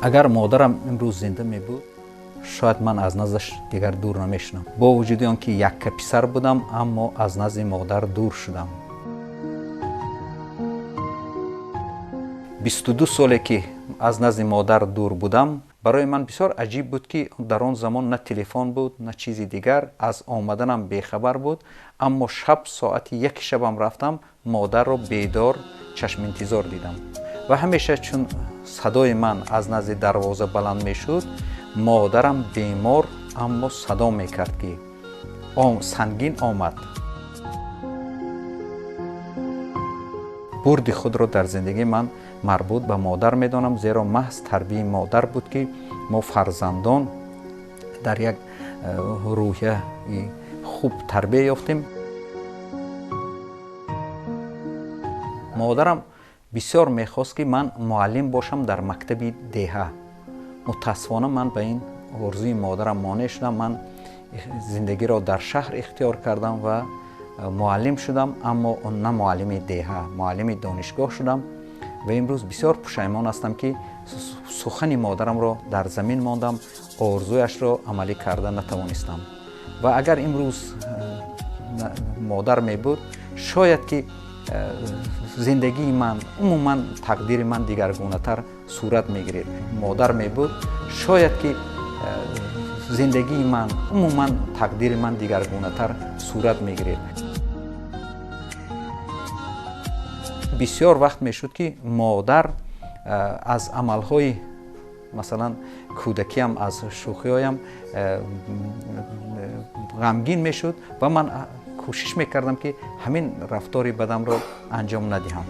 Агар модарам имрӯз зинда мебуд, шояд ман аз наздаш дигар дур намешудам. Бо вуҷуди он ки якка писар будам, аммо аз назди модар дур шудам. 22 соле ки аз назди модар дур будам, барои ман бисёр аҷиб буд, ки дар он замон на телефон буд, на чизи дигар, аз омаданам бехабар буд. Аммо шаб соати 1 шабам рафтам, модарро бедор, чашминтизор дидам. Ва ҳамеша чун садои ман аз назди дарвоза баланд мешуд, модарам бемор, аммо садо мекард, ки сангин омад. Бурди худро дар зиндагии ман марбут ба модар медонам, зеро маҳз тарбияи модар буд, ки мо фарзандон дар як рӯҳияи хуб тарбия ёфтем. Модарам бисёр мехост, ки ман муаллим бошам дар мактаби деҳа. Мутаассифона, ман ба ин орзуи модарам монеъ шудам. Ман зиндагиро дар шаҳр ихтиёр кардам ва муаллим шудам, аммо на муаллими деҳа, муаллими донишгоҳ шудам. Ва имрӯз бисёр пушаймон ҳастам, ки сухани модарамро дар замин мондам, орзуяшро амалӣ карда натавонистам. Ва агар имрӯз модар мебуд, шояд ки зиндагии ман, умуман тақдири ман дигаргунатар сурат мегирид. Модар мебуд, шояд ки зиндагии ман, умуман тақдири ман дигаргунатар сурат мегирид. Бисёр вақт мешуд, ки модар аз амалҳои, масалан, кӯдакиам, аз шӯхиҳоям ғамгин мешуд ва ман кӯшиш мекардам, ки ҳамин рафтори бадамро анҷом надиҳам.